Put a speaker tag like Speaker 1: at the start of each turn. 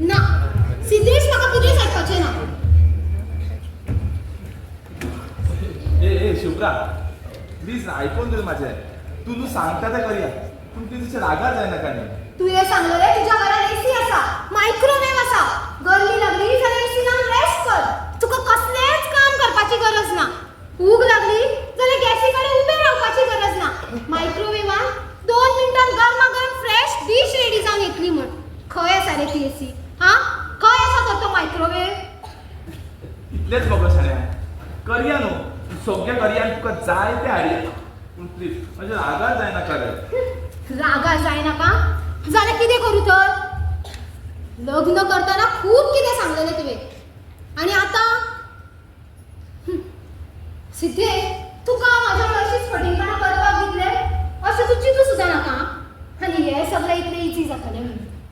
Speaker 1: ना सिद्धेश, म्हाका कितेंच आयकचें ना.
Speaker 2: ए ए शुभ्रा, प्लीज ना, आयकून तरी माझें. तूं न्हू सांगता तें करया, पूण प्लीज अशें रागार जायनाका न्ही.
Speaker 1: तुवें सांगलेलें तुज्या घरान एसी आसा, मायक्रोवेव आसा. गरमी लागली जाल्यार एसी लावन रेस्ट कर, तुका कसलेंच काम करपाची गरज ना. भूक लागली जाल्यार गॅसी कडेन उबें रावपाची गरज ना, मायक्रोवेवान 2 मिनटान गरमागरम फ्रेश डीश रेडी जावन येतली म्हण. खंय आसा रे ती एसी? हां, खंय आसा तर तो मायक्रोवेव?
Speaker 2: इतलेंच मगो शाण्या, करया न्हू, सगळें करया आनी तुका जाय तें हाडया, पूण प्लीज मातशें रागार जायनाका रे.
Speaker 1: रागार जायनाका जाल्यार कितें करूं तर? लग्न करतना खूब कितें सांगलेलें तुवें आनी आतां. सिद्धेश.